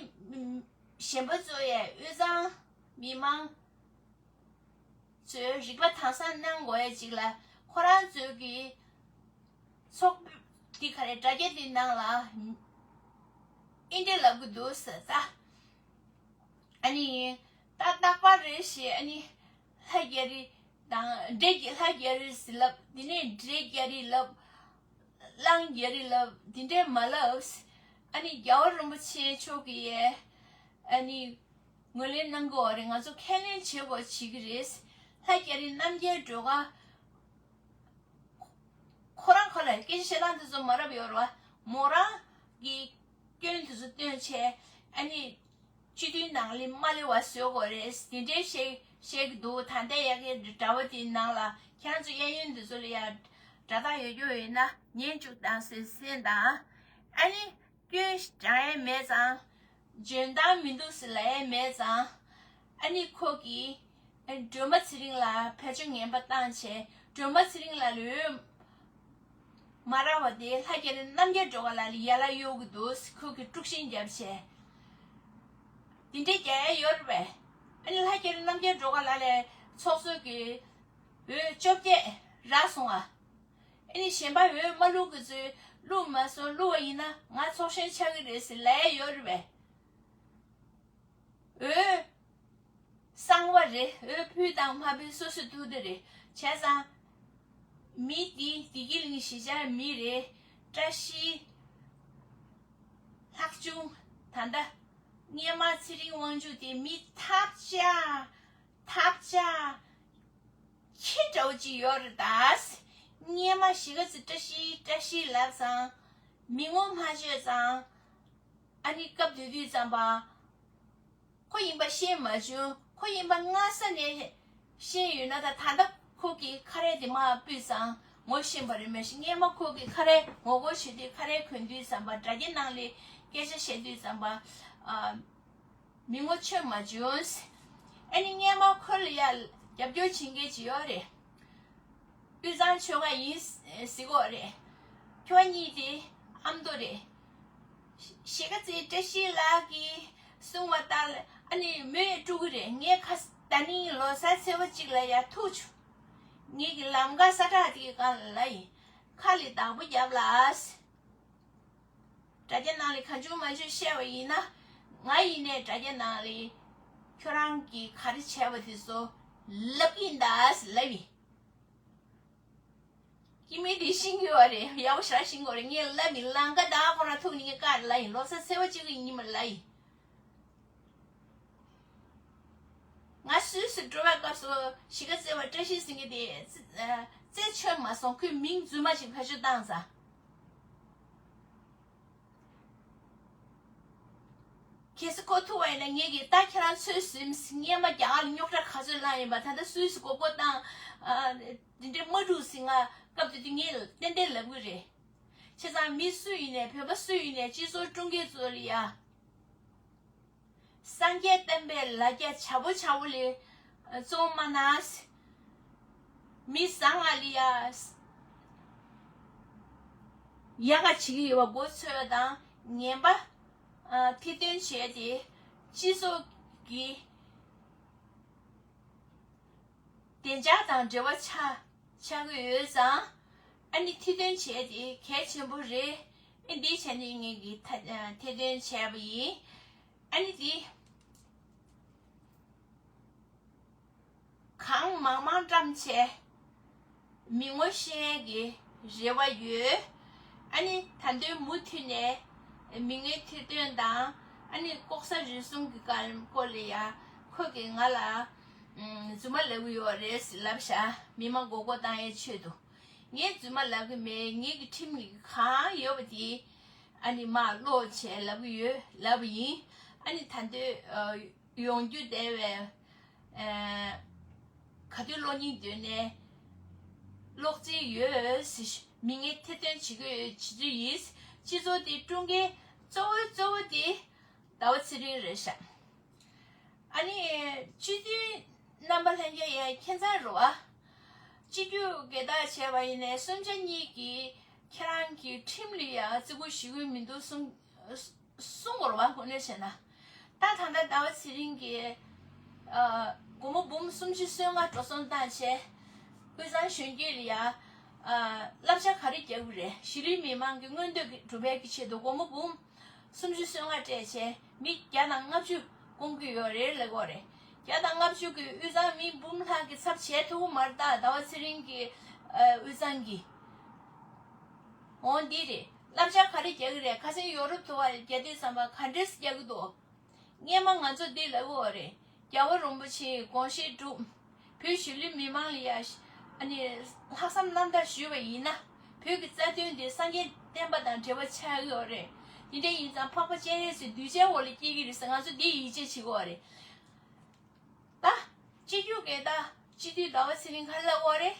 གཞན་པ་ཚོ་ཡས་དབུས་གཙང་མི་མང་ཚོས་རིག་པ་དྭངས་གཙང་གནང་དགོས་ཡས་ཅིག་ལ། ཁོ་རང་ཚོས་ཀྱི་ཚོགས་འདི་ག་རེ་དྲ་རྒྱ་འདི་ནང་ལ་ཨིན་འདྲེ་ལབ་གི་འདུག་ཟེར་ད། ཨ་ནི་ད་རྟག་པར་རེ་ཞིག་ཨ་ནི་ལྷ་རྒྱ་རི་དང་འདྲེ་རྒྱ། ལྷ་རྒྱ་རི་ཟེར་ལབ། དེ་ནས་འདྲེ་རྒྱ་རི་ལབ། གླང་རྒྱ་རི་ལབ། དེ་འདྲས་མ་ལབ། ཨ་ནི་རྒྱལ་བ་རིན་པོ་ཆེ་མཆོག་གིས་ཨ་ནི་ངོས་ལེན་གནང་གི་ཡོད་རེད། ང་ཚོ་ཁས་ལེན་བྱེད་དགོས་བྱེད་ཀྱི་རེད། ལྷ་རྒྱ་རི་རྣམ་རྒྱལ་སྒྲོལ་དཀར་ཁོ་རང་ཁོ་ལ་སྐད་ཆ་བཤད་སྟངས་དེ་ཚོ་མ་རབས་ཡོད་རེད་བ། མོ་རང་གི་སྐྱོན་དེ་ཚོ་སྟོན་བྱས། ཨ་ནི་སྤྱི་འཐུས་ནང་ལ་མ་སླེབས་པ་བཟོ་དགོས་རེད། དེ་འདྲའི་བཤད་བཤད་ཀྱི་འདུག་ད་ལྟ་ཡ་གི་དྲ་བ་དེའི་ནང་ལ་ཁྱེད་རང་ཚོ་གཡས་གཡོན་དེ་ཚོ་ལ་ཡ་དྲ་ཐག་ཡོད་རྒྱུ་ཡོད་ན་ཉན་བཅུག་དང་ཟེར་གསན་དང་། ཨ་ནི་སྐྱོན་རང་ཡས་མེད་ཙང་། འཇོན་ཐང་མི་འདུག་ཟེར་ལབ་ཡས་མེད་ཙང་། ཨ་ནི་ཁོ་གིས་སྒྲོལ་མ་ཚེ་རིང་ལ་བེད་སྤྱོད་ངན་པ་བཏང་བྱས། སྒྲོལ་མ་ཚེ་རིང་ལ་ལོས་མ་རག་པ་དེ་ལྷ་རྒྱ་རི་རྣམ་རྒྱལ་སྒྲོལ་དཀར་ལགས་ལ་ཡར་ལ་གཡོག་གི་འདུག་ཁོ་གིས་དཀྲུག་ཤིང་བརྒྱབ་བྱས། དེ་འདྲས་རྒྱག་ཡ་ཡོད་རེད་པས། ཨ་ནི་ལྷ་རྒྱ་རི་རྣམ་རྒྱལ་སྒྲོལ་དཀར་ལགས་ལ་ཚོགས་གཙོ་གི་འོས་བཅོ་བརྒྱད་རག་སོང་ཨ། ཨ་ནི་གཞན་པ་འོས་མ་བླུག་གི་ཚོས་བླུག་མ་སོང་། བླུག་པ་ཡིན་ན་ང་ཚོགས་གཞོན་ཆགས་ཀྱི་རེད་ཟེར་ལབ་ཡ་ཡོད་རེད་པས། འོས་གསང་བ་རེད། འོས་ཕུལ་དང་མ་ཕུལ་སོ་སོའི་ཐུགས་འདོད་རེད། བྱས་ཙང་མི་འདི་བདེ་སྐྱིད་གླིང་གཞིས་ཆགས་མི་རེད། བཀྲ་ཤིས་ལྷག་ཆུང་། ད་ལྟ་སྔས་མ་ཚེ་རིང་དབང་ཕྱུག་དེ་མི་ཐབས་ཆག་ཐབས་ཆག་ཁྱི་འདྲ་བོ་ཅིག་ཡོད་རེད་ད། སྔས་མ་གཞིས་ཀ་རྩེ་བཀྲ་ཤིས་བཀྲ་ཤིས་ལབ་ཙང་། མི་ངོ་མ་ཤེས་ཙང་། ཨ་ནི་སྐབས་དེ་དུས་ཙམ་པ། ཁོ་ཡིན་པ་ཤེས་མ་བྱུང་། ཁོ་ཡིན་པ་སྔ་ས་ནས་ཤེས་ཡོད་ན། ད་ད་ལྟ་ཁོ་གི་ཁ་རས་དེ་མར་ཕུད་ཙང་ངོ་ཤེས་པ་རེད། མ་གཞི་སྔས་མ་ཁོ་གི་ཁ་རས་ངོ་རྒོལ་བྱེད་དུས། ཁ་རས་གོན་དུས་ཙམ་པ། དྲ་རྒྱའི་ནང་ལ་སྐད་ཆ་བཤད་དུས་ཙམ་པ། ཨ། མི་ངོ་ཆོད་མ་བྱུང་། ཨ་ནི་སྔས་མ་ཁོ་ལ་ཡ་རྒྱབ་སྐྱོར་བྱེད་མཁན་ཅིག་ཡོད་རེད། དབུས་གཙང་ཆོལ་ཁ་ཡིན་ཟེར་གོ་རེད། ཁྱོད་གཉིས་དེ་ཨ་མདོ་རེད། གཞིས་ཀ་རྩེའི་བཀྲ་ཤིས་ལགས་ཀྱིས་གསུངས་པ་ལྟར། ཨ་ནི་མོས་སྤྲོ་གི་རེད། ངས་ཁ་ད་ནི་ལོ་གསར་ཚེས་པ་གཅིག་ལ་ཡ་ཐུག་བྱུང་། ངེད་ཀྱི་ལམ་ཁ་ས་ཁྲ་དེའི་སྒང་ལ་ཡིན། ཁ་ལ་བདག་པོ་རྒྱབ་ལ། དྲ་རྒྱ་ནང་ལ་གང་བྱུང་མང་བྱུང་བཤད་པ་ཡིན་ན། ང་ཡིན་ནའི་དྲ་རྒྱ་ནང་ལ་ཁྱོད་རང་གིས་ག་རེ་བྱས་པ་དེ་ཚོ་ལབ་ཀྱི་ཡིན་ད་ཟེར་ལབ་ཡིན། སྐྱེ་དམན་དེ་ཤེས་ཀྱི་ཡོད་རེད། ཡག་པོ་ཞེ་དྲག་ཤེས་ཀྱི་ཡོད་རེད། ངས་ལབ་ཡིན། ལམ་ཁ་ད་ཁོ་རང་ཐུག་ནས་ངས་བཀག་ལབ་ཡིན། ལོ་གསར་ཚེས་པ་གཅིག་གི་ཉིན་མོ་ལབ་ཡིན། ང་སུད་སི་འགྲོ་བའི་སྐབས་སུ་གཞིས་ཀ་རྩེ་བ་བཀྲ་ཤིས་ཟེར་མཁན་དེ་རྩ་རྩད་ཆོད་མ་སོང་། ཁོའི་མིང་རྫུན་མ་ཞིག་བེད་སྤྱོད་བཏང་ཙང་། གལ་སྲིད་ཁོ་ཐུག་པ་ཡིན་ན། ངེད་ཀྱིས་ད་ཁྱེད་རང་ཚོས་ཟིན། སྔས་མ་རྒྱ་གར་ལ་རྙོག་དྲ་ག་ཚོད་བསླངས་ཡིན་པ། ད་ལྟ་སུད་སི་མགོ་སྐོར་བཏང་། ཨ། འདི་འདྲའི་མ་འགྲུབ་ཟེར། ང་སྐབས་དེ་དུས་ངས་ཏན་ཏན་ལབ་གི་རེད། བྱས་ཙང་མི་སུ་ཡིན་ནའི། བོད་པ་སུ་ཡིན་ནའི། སྤྱི་ཚོགས་དཀྲུག་མཁན་ཚོ་ལ་ཡ། སངས་རྒྱས་བསྟན་པའི་ལ་རྒྱ་བྱ་པོ་བྱ་པོ་ལས་བཙོང་མ་གནང་། མི་བཟང་ང་ལ་ཡ་ཡག་ག་བྱེད་ཀྱི་ཡོད་པ་མགོ་ཚོས་དང་། ངན་པ་ཐེར་འདོན་བྱས་ཏེ་སྤྱི་ཚོགས་ཀྱི་བདེ་འཇགས་དང་འབྲེལ་བ་ཆགས་ཆགས་ཀྱི་ཡོད་ཙང་། ཨ་ནི་ཐེར་འདོན་བྱས་ཏེ་གལ་ཆེན་པོ་རེད། ཨ། འདི་བྱས་ནས་ངེད་ཀྱིས་ཐ་ཐེར་འདོན་བྱས་པ་ཡིན། ཨ་ནི་འདི་གང་མང་མང་བཀྲམ་བྱས། མི་ངོ་ཤེས་མཁན་གྱི་རེ་བ་ཡོད། ཨ་ནི་ད་དུང་མུ་མཐུད་ནས་མི་ངན་ཐེར་འདོན་དང་། ཨ་ནི་ལྐོག་ཟ་རུལ་སུངས་ཀྱི་སྐོར་ལ་ཡ་ཁོ་གིས་ང་ལ་རྫུན་མ་ལབ་ཀྱི་ཡོད་རེད་ཟེར་ལབ་བཞག་མི་མང་མགོ་སྐོར་བཏང་ཡའི་ཆེད་དུ། ངས་རྫུན་མ་ལབ་ཀྱི་མེད། ངེད་ཀྱི་ཁྲིམས་ལ་གང་ཡོད་པ་དེ་ཨ་ནི་མར་ཀློག་བྱས་ལབ་ཀྱི་ཡོད། ལབ་པ་ཡིན། ཨ་ནི་ད་དུང་ཡོང་རྒྱུ་བསྡད་པའི། ཨ། ག་དུས་ཀློག་སྙིང་འདོད་ནའི་ཀློག་རྩིས་ཡོད་ཟེར། མི་ངན་ཐེར་འདོན་བྱེད་ཀྱི་ཡོད། བྱེད་ཀྱི་ཡིན། སྤྱི་ཚོགས་འདི་དཀྲུག་མཁན་གཙོ་བོ་གཙོ་བོ་དེ་ཟླ་བ་ཚེ་རིང་རེད་ཤག་ཨ་ནི་སྤྱི་འཐུས་རྣམ་པ་ལྷན་རྒྱས་ཡང་ཁྱད་མཚར་རེད་བ། སྤྱི་འཐུས་དགེ་རྟགས་བྱས་པ་ཡིན་ནའི་གསུམ་ཆ་གཉིས་ཀྱིས་ཁྱེད་རང་གི་ཁྲིམས་ལ་ཡང་བརྩི་བཀུར་ཞུ་གི་མི་འདུག་གསུང་གསུང་དགོས་རེད་བ། དངོས་གནས་བྱས་ན། ད་ད་ལྟ་ཟླ་བ་ཚེ་རིང་གིས། ཨ། སྒོར་མོ་འབུམ་སུམ་ཅུ་སོ་ལྔ་འགྲོ་སོང་བཏང་བྱས། དབུས་གཙང་གཞོན་སྐྱེས་ལ་ཡ། ཨ། བསླབ་བྱ་ག་རེ་རྒྱག་གི་རེད། གཞིས་ལུས་མི་མང་གི་མངོན་འདོད་ཀྱི་སྒྲུབ་པའི་གི་ཆེད་དུ་སྒོར་མོ་འབུམ་སུམ་ཅུ་སོ་ལྔ་སྤྲད་བྱས་མི་བརྒྱ་དང་ལྔ་བཅུ་བསྐོང་གི་ཡོད་རེད་ལབ་ཀྱི་ཡོད་རེད། བརྒྱ་དང་ལྔ་བཅུ་གི་དབུས་གཙང་མི་འབུམ་ལྷག་གི་ཚབ་བྱས་ཐུབ་ཀྱི་མ་རེད། ད་ཟླ་བ་ཚེ་རིང་གི། ཨ། དབུས་གཙང་གི། འོ་འདི་རེད། བསླབ་བྱ་ག་རེ་རྒྱག་གི་རེད། ཁ་སང་ཡོ་རོབ་ཐུར་བ་རྒྱག་དུས་ཙམ་པ་ག་འདྲས་རྒྱག་གི་འདུག་སྔས་མ་ང་ཚོ་འདི་ལབ་ཀྱི་ཡོད་རེད། རྒྱལ་བ་རིན་པོ་ཆེའི་དགོངས་བཞེད་སྒྲུབ། བོད་གཞིས་ལུས་མི་མང་ལ་ཡ། ཨ་ནི་ལྷག་བསམ་རྣམ་དག་ཞུས་པ་ཡིན་ན། བོད་ཀྱི་རྩ་དོན་དེ་སངས་རྒྱས་བསྟན་པ་དང་འབྲེལ་བ་ཆགས་ཀྱི་ཡོད་རེད། དེ་འདྲ་ཡིན་ཙང་འཕགས་པ་སྤྱན་རས་གཟིགས་གདུལ་བྱའི་འོག་ལ་སྐྱེ་གི་རེད་ཟེར་ང་ཚོ་འདི་ཡིད་ཆེས་བྱེད་ཀྱི་ཡོད་རེད། ད་སྤྱི་འཐུས་དགེ་རྟགས་སྤྱི་འཐུས་ཟླ་བ་ཚེ་རིང་ག་རེ་ལབ་ཀྱི་ཡོད་རེད།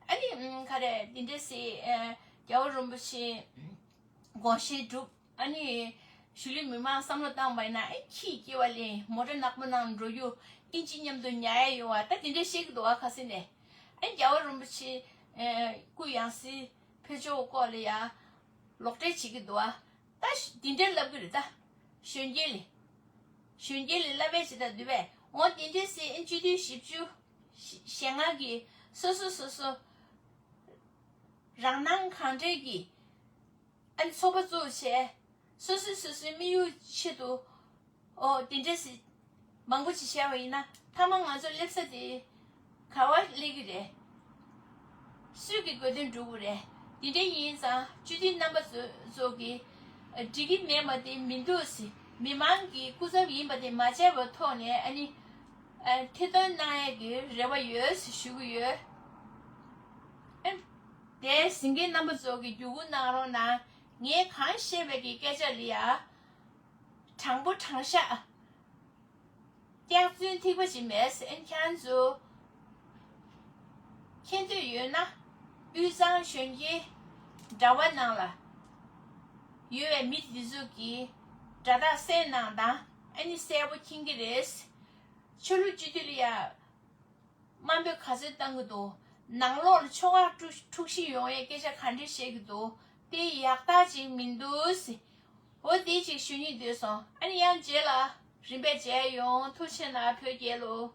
ཨ་ནི་ག་རེ་འདི་འདྲ་ཟེར། ཨ། རྒྱལ་བ་རིན་པོ་ཆེ་དགོངས་བཞེད་སྒྲུབ། ཨ་ནི་གཞིས་ལུས་མི་མང་བསམ་བློ་བཏང་བ་ཡིན་ན། ཨེ། ཁྱི་སྐྱེ་བ་ལེན། མོ་ཊ་ནག་པོ་ནང་འགྲོ་རྒྱུ། ཨིན་ཇི་མཉམ་དུ་ཉར་ཡ་ཡོང་བ། ད་དེ་འདྲ་བཤད་ཀྱི་འདུག་བ། ཁ་སང་ནས། ཨེ། རྒྱལ་བ་རིན་པོ་ཆེ། ཨེ། སྐུ་ཡང་སྲིད་ཕེབས་ཕྱོགས་སྐོར་ལ་ཡ་ལོག་འགྲེལ་བྱེད་ཀྱི་འདུག་བ། ད་དེ་འདྲ་ལབ་ཀྱི་རེད། ད་གཞོན་སྐྱེས་ལ། གཞོན་སྐྱེས་ལ་བསླབ་པའི་བྱེད་སྟངས་འདི་བས། འོ་དེ་འདྲ་ཟེར། ཨེ། སྤྱི་འཐུས་བཞི་བཅུ་ཞེ་ལྔ་གིས་སོ་སོ་སོ་སོ་རང་སྣང་གང་དྲན་གྱིས། ཨ་ནི་ཚོགས་པ་བཙུགས་བྱས། སོ་སོས་སོ་སོའི་དམིགས་ཡུལ་ཆེད་དུ། ཨོ་དེ་འདྲ་ཞིག་མང་པོ་ཅིག་བྱས་པ་ཡིན་ན། མཐའ་མ་ང་ཚོ་སླེབས་ས་དེ་ག་བ་སླེབས་ཀྱི་རེད། སུས་ཀྱི་དགོས་དོན་སྒྲུབ་དགོས་རེད། དེ་འདྲ་ཡིན་ཙང་སྤྱི་འཐུས་རྣམ་པ་ཚོ་ཚོ་གིས་འགྲིག་གི་མེད་པ་དེ་མི་འདུག་ཟེར། མི་མང་གི་སྐུ་ཚབ་ཡིན་པ་དེ་མ་བརྗེད་པའི་ཐོག་ནས། ཨ་ནི་ ཨ། ཐེར་འདོན་གནང་ཡས་ཀྱི་རེ་བ་ཡོད་ཞུ་གི་ཡོད། ཨ། དེ་གཟིགས་མཁན་རྣམ་པ་ཚོ་གིས་བརྒྱུད་སྐུར་གནང་རོགས་གནང་། ངས་གང་བཤད་པའི་གི་སྐད་ཆ་ལ་ཡ། དྲང་པོ་དྲང་བཞག་སྐྱག་རྫུན་ཐིགས་པ་ཅིག་མེད། ཨན། ཁྱེད་རང་ཚོ་མཁྱེན་འདོད་ཡོད་ན། དབུས་གཙང་གཞོན་སྐྱེས་དྲ་བ་ནང་ལ་ཡོད་པའི་མི་དེ་ཚོ་གིས་སྒྲ་དག་གསན་གནང་དང་། ཨ་ནི་གསལ་པོ་མཁྱེན་གྱི་རེད། ཆོས་ལུགས་སྤྱི་འཐུས་ལ་ཡ་དམའ་འབེབས་ག་ཚོད་བཏང་གི་འདུག་ནང་ལོགས་ལ་ཆོལ་ཁ་འཁྲུག་འཁྲུག་གཞི་ཡོང་ཡའི་སྐད་ཆ་ག་འདྲ་བཤད་ཀྱི་འདུག་དེ་ཡག་རྟགས་ཅིག་མི་འདུག་ཟེར། འོ་དེ་ཅིག་ཞུ་སྙིང་འདོད་སོང་། ཨ་ནི་ཡང་རྗེས་ལ་རིམ་པས་མཇལ་ཡོང་། ཐུགས་རྗེ་གནང་། བོད་རྒྱལ་ལོ།